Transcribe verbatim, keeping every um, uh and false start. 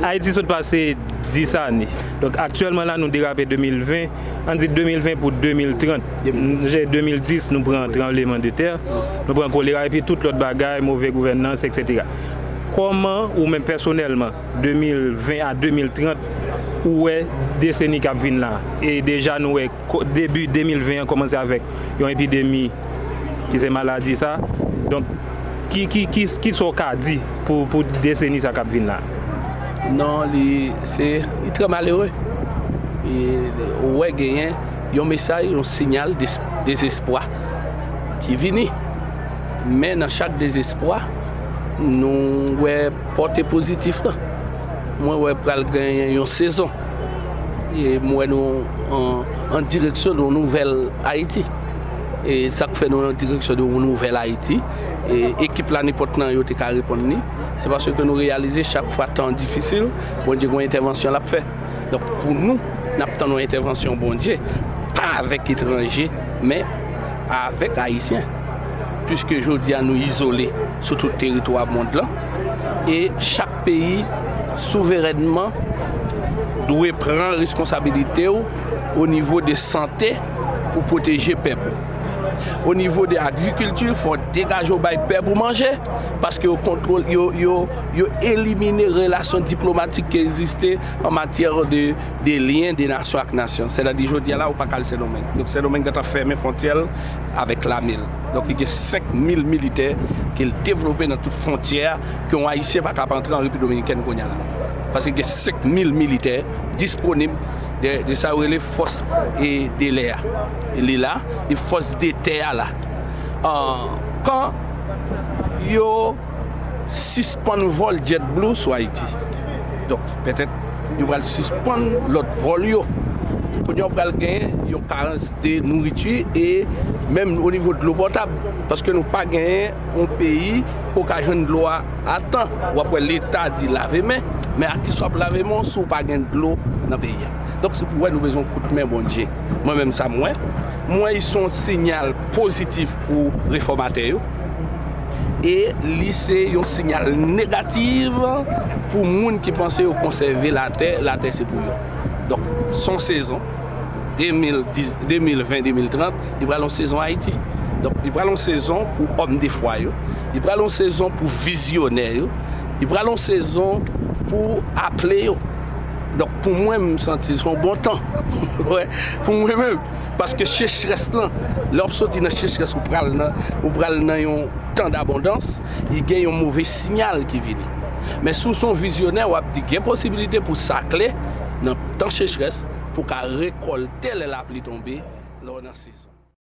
Ayiti sot pase dis ane. Donk, aktyèlman la, nou derape de mil ven, ann di de mil ven pou de mil trant. Sonje de mil dis, nou pran tranbleman de tè, nou pran kolera, epi tout lòt bagay, move gouvènans, etsetera. Kòman ou menm pèsonèlman, de mil ven a de mil trant, ou wè deseni k ap vin la? E deja nou wè ko-, debi de mil ven an kòmanse avèk yon epidemi ki se maladi sa. Donk, ki, ki, ki, ki sa w ka di pou, pou deseni sa k ap vin la? Non, li, se, li trè malere. E, ou wè genyen yon mesaj, yon siyal des-, dezespwa ki vini. Men nan chak dezespwa, nou wè pòte pozitif la. Mwen wè pral genyen yon sezon. E mwen wè nou an, an direksyon de yon nouvèl Ayiti. E sa k fè nou an direksyon de yon nouvèl Ayiti, e ekip la nenpòt nan yo te ka reponn li, se paske nou reyalize chak fwa tan difisil, Bondye gen yon entèvansyon l ap fè. Donk, pou nou, n ap tann yon entèvansyon Bondye, pa avèk etranje, men avèk Ayisyen. Piske jodi a nou izole sou tout teritwa mond lan, e chak peyi souverènman dwe pran responsabilite w o nivo de sante pou pwoteje pèp ou. O nivo de agrikilti, fò w degaje w bay pèp ou manje, paske yo kontwole, yo, yo, yo elimine relasyon diplomatik ki egziste an matyè de, de lyen de nasyon ak nasyon. Sètadi, jodi a la, ou pa ka al Sendomeng. Donk, Sendomeng gentan fèmen fwontyè l avèk lame l. Donk, li gen senk mil militè ke l devlope nan tout fwontyè a, ke yon Ayisyen pa ka ap antre an Repiblik Dominikèn kounye a la. Paske gen senk mil militè disponib de, de sa yo rele fòs e de lè a. Li la, e fòs de tè a la. An, kan yo sispann vòl JetBlue sou Ayiti. Donk, petèt, yo pral sispann lòt vòl yo. Kounye a, ou pral genyen yon karans de nouriti e menm o nivo dlo potab. Paske nou pa genyen yon peyi ke w ka jwenn dlo a a tan. W ap wè Leta di lave men, men a kisa w ap lave men w si w pa gen dlo nan peyi a? Donk, se pou wè nou bezwen kout men Bondye. Mwen menm, sa m wè. M wè li se yon siyal pozitif pou refòmatè yo. E li se yon siyal negatif pou moun ki panse yo konsève latè, latè se pou yo. Donk, se yon sezon, de mil dis, de mil ven, de mil trant, li pral yon sezon Ayiti. Donk, li pral yon sezon pou òm de fwa yo, li pral yon sezon pou vizyonè yo, li pral yon sezon pou aple yo. Donk, pou mwen, m santi se yon bon tan. Wè, pou mwen menm. Paske sechrès lan, lè w ap soti nan sechrès, ou pral nan, ou pral nan yon tan dabondans, li gen yon move siyal ki vini. Men si w se yon vizyonè, w ap di gen posibilite pou sakle nan tan sechrès, pou w ka rekòlte lè lapli tonbe, lè w nan sezon.